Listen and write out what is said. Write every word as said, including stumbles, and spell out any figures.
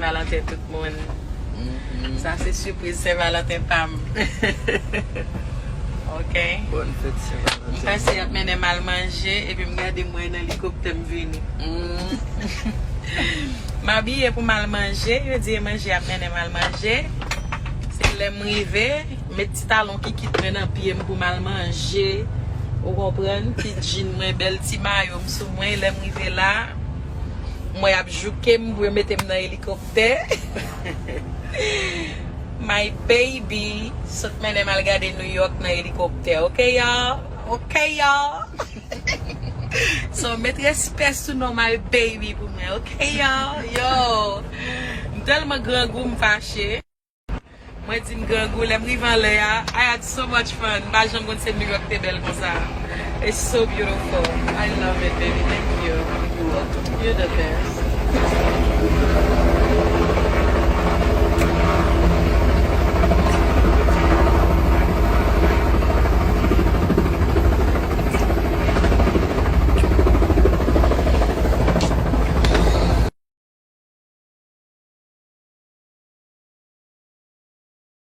Valanten tout moun. Sa se sipriz Sen Valanten pa m. Ok. Bòn fèt Sen M Valanten. Panse y ap mennen m al manje, epi m gade m wè nan elikoptè m vini. M abiye pou m al manje, yo di e manje y ap mennen m al manje. Se lè m rive, met ti talon kikit mwen nan pye m pou m al manje. Ou konprann? Ti djin mwen, bèl ti mayo m sou mwen. Lè m rive la, m wè y ap jouke m pou yo mete m nan elikoptè. My baby sot mennen m al gade New York nan elikoptè. Ok, y'all? Ok, y'all? So, met respè sou non my baby pou mwen. Ok, y'all? Yo, m tèlman grangou, m fache. Mwen di m grangou, lè m rive anlè a, I had so much fun. M pa janm konn se New York te bèl konsa. It's so beautiful. I love it, baby. Thank you. You're welcome. You're the best.